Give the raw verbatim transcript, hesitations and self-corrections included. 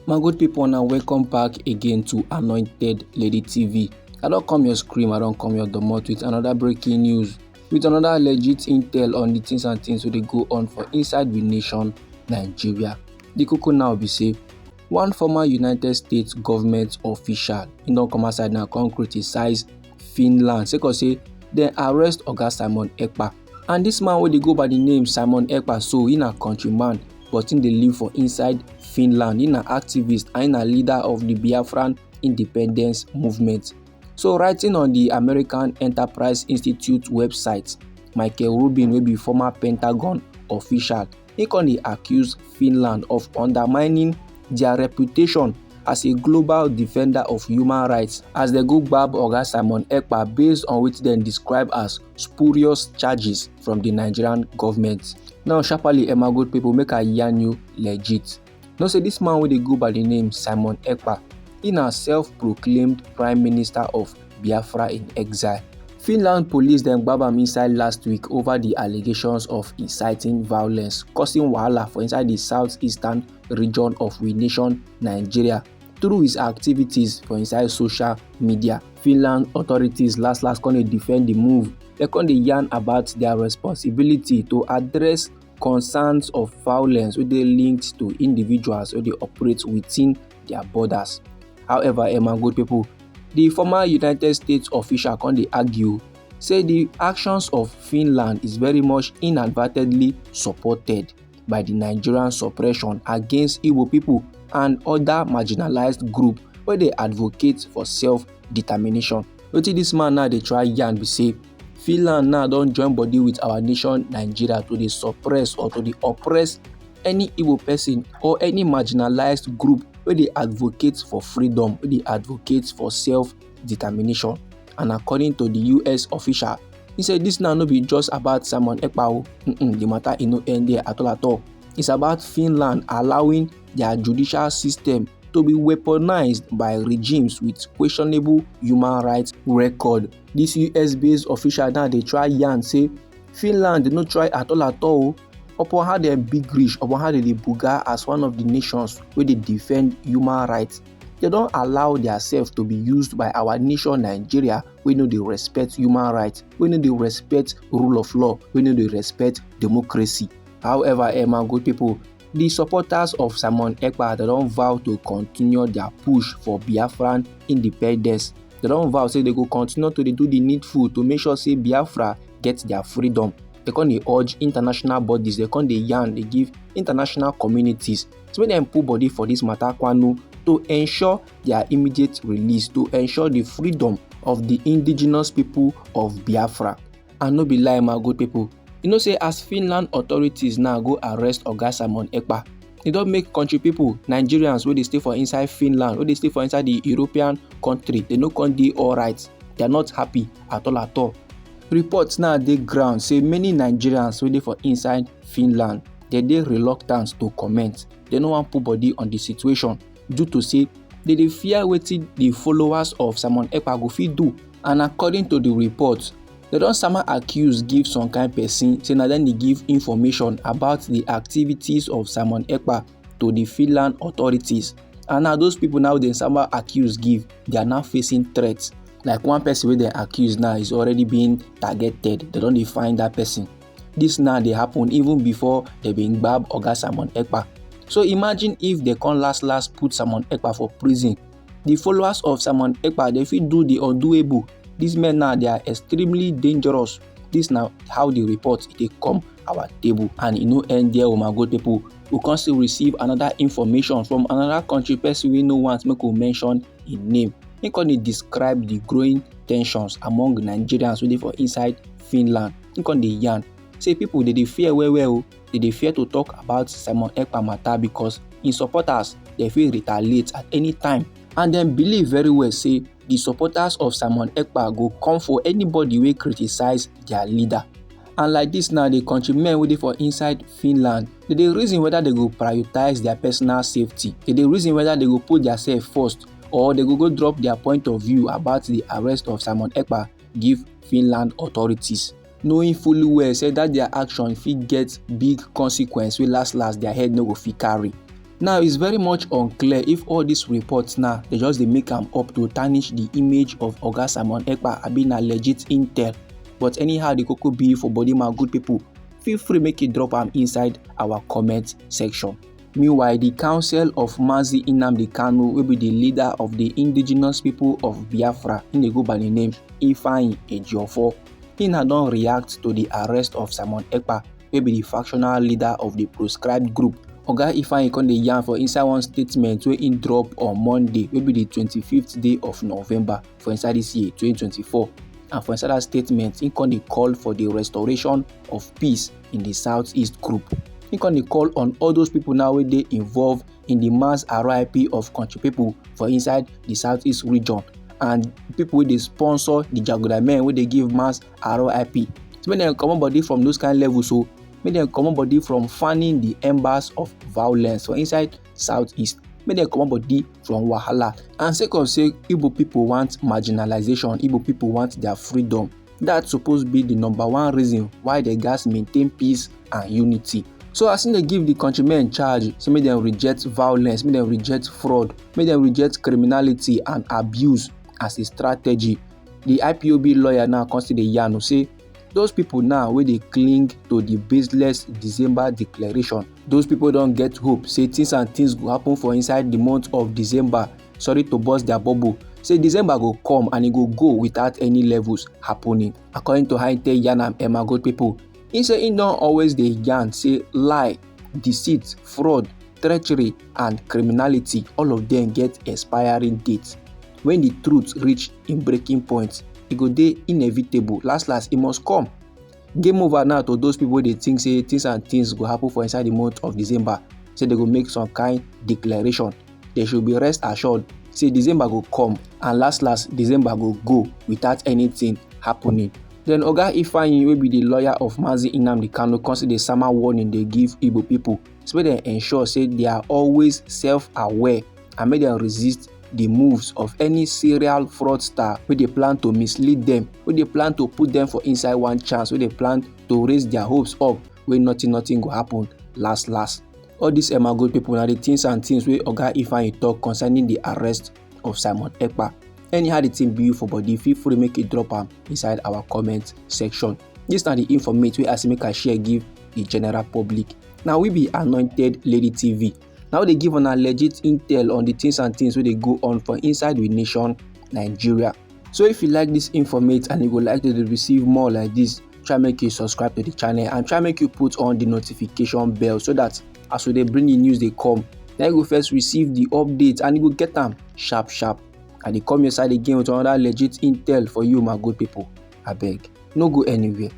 My good people, now welcome back again to Anointed Lady T V. I don't come your scream, I don't come your domot with another breaking news, with another legit intel on the things and things wey dey go on for inside the nation Nigeria. The koko now be say one former United States government official, he don come outside now come criticize Finland sake of say dem arrest Oga Simon Ekpa. And this man wey dey go by the name Simon Ekpa, so he na countryman, but he dey live for inside Finland. He na activist and he na leader of the Biafran independence movement. So writing on the American Enterprise Institute website, Michael Rubin, wey be former Pentagon official, he come dey accuse Finland of undermining their reputation as a global defender of human rights as dem go gbab Oga Simon Ekpa based on wetin dem describe as spurious charges from the Nigerian government. Now sharparly, eh, my good people, make I yarn you legit. Know say this man wey dey go by the name Simon Ekpa, he na self-proclaimed Prime Minister of Biafra in exile. Finland police dem gbab am inside last week over the allegations of inciting violence, causing wahala for inside the southeastern region of we nation Nigeria through his activities for inside social media. Finland authorities last last come dey defend the move. Dem come dey yarn about their responsibility to address concerns of violence wey dey linked to individuals wey dey operate within their borders. However, eh, my good people, the former United States official come dey argue say the actions of Finland is very much inadvertently supported by the Nigerian suppression against Igbo people and other marginalized group wey dey advocate for self-determination. Wetin this man now dey try yarn be say Finland now don join body with our nation Nigeria to dey suppress or to dey oppress any Igbo person or any marginalized group wey dey advocate for freedom, wey dey advocate for self-determination. And according to the U S official, he say this now no be just about Simon Ekpa o. Mm-mm, the matter e no end there at all at all. It's about Finland allowing their judicial system to be weaponized by regimes with questionable human rights record. This U S-based official now dey try yarn say Finland no try at all at all o. Upon how dem big reach, upon how dem dey buga as one of the nations wey dey defend human rights, dem don allow their self to be used by our nation Nigeria wey no dey respect human rights, wey no dey respect rule of law, wey no dey respect democracy. However, eh, my good people, the supporters of Simon Ekpa, dem don vow to continue their push for Biafran independence. Dem don vow say dem go continue to dey do the needful to make sure say Biafra get their freedom. Dem come dey urge international bodies, dem come dey yarn, dey give international communities say make dem put body for this matter kwanu to ensure their immediate release, to ensure the freedom of the indigenous people of Biafra. And no be lie, my good people, you know say as Finland authorities now go arrest Oga Simon Ekpa, e don make country people, Nigerians wey dey stay for inside Finland, wey dey stay for inside the European country, dem no come dey alright. They are not happy at all at all. Reports now dey ground say many Nigerians wey dey for inside Finland, dem dey reluctant to comment. Dem no wan put body on the situation due to say dem dey fear wetin the followers of Simon Ekpa go fit do. And according to the report, dem don sama accuse give some kind person say na dem dey give information about the activities of Simon Ekpa to the Finland authorities. And now those people now dem sama accuse give, they are now facing threats. Like one person wey dem accuse now is already being targeted. Dem don dey find that person. This now dey happen even before dem bin gbab Oga Simon Ekpa. So imagine if dem come last last put Simon Ekpa for prison. The followers of Simon Ekpa, dem fit do the undoable. These men now, they are extremely dangerous. This na how the report dey come our table, and e no end there o, my good people. We come still receive another information from another country person wey no want make we mention im name. He come dey describe the growing tensions among Nigerians wey dey for inside Finland. He come dey yarn say people dem dey fear well well o. Dem dey fear to talk about Simon Ekpa matter because im supporters dem fit retaliate at any time, and dem believe very well say the supporters of Simon Ekpa go come for anybody wey criticize their leader. And like this now, the countrymen wey dey for inside Finland, dem dey reason whether dem go prioritize their personal safety. Dem dey reason whether dem go put their self first or dem go go drop their point of view about the arrest of Simon Ekpa give Finland authorities, knowing fully well say that their action fit get big consequence wey last last their head no go fit carry. Now, it's very much unclear if all these reports now, they just dey make am up to tarnish the image of Oga Simon Ekpa, abi na legit intel. But anyhow the koko be for body, my good people, feel free make you drop am inside our comment section. Meanwhile, the council of Mazi Nnamdi Kanu, wey be the leader of the indigenous people of Biafra, im dey go by the name Ifeanyi Ejiofor, im na don react to the arrest of Simon Ekpa, wey be the factional leader of the proscribed group. Oga Ifeanyi come dey yarn for inside one statement wey im drop on Monday, wey be the twenty-fifth day of November for inside this year, twenty twenty-four. And for inside that statement, im come dey call for the restoration of peace in the Southeast group. Im come dey call on all those people now wey dey involved in the mass R I P of country people for inside the Southeast region, and people wey dey sponsor the jaguda men wey dey give mass R I P. So make dem comot body from those kind levels, so make dem comot body from fanning the embers of violence for inside Southeast. Make dem comot body from wahala. And sake of say Igbo people want marginalization, Igbo people want their freedom, that suppose be the number one reason why they gats maintain peace and unity. So as im dey give the countrymen charge, say make dem reject violence, make dem reject fraud, make dem reject criminality and abuse as a strategy, the I P O B lawyer now come still dey yarn say those people now wey dey cling to the baseless December declaration, those people don get hope say things and things go happen for inside the month of December. Sorry to burst their bubble, say December go come and e go go without any levels happening. According to how im take yarn am, eh, my good people, im say im don always dey yarn say lie, deceit, fraud, treachery and criminality, all of them get expiring date. When the truth reach im breaking point, e go dey inevitable. Last last, e must come. Game over now to those people wey dey think say things and things go happen for inside the month of December, say they go make some kind declaration. They should be rest assured say December go come, and last last, December go go without anything happening. Then Oga Ifeanyi, wey be the lawyer of Mazi Nnamdi Kanu, come still dey sama warning dey give Igbo people, so make dem ensure say they are always self-aware and make dem resist the moves of any serial fraudster wey dey plan to mislead them, wey dey plan to put them for inside one chance, wey dey plan to raise their hopes up, wey nothing nothing go happen last last. All these, eh, my good people, na the things and things wey Oga Ifeanyi talk concerning the arrest of Simon Ekpa. Anyhow the thing be you for body, feel free make you drop am inside our comment section. This na the informate wey I say make I share give the general public. Now we be Anointed Lady T V. Now they give una legit intel on the things and things wey dey go on for inside we nation, Nigeria. So if you like this informate and you go like to dey receive more like this, try make you subscribe to the channel and try make you put on the notification bell, so that as we dey bring the news dey come, then you go first receive the update and you go get am sharp sharp. I dey come your side again with another legit intel for you, my good people. Abeg, no go anywhere.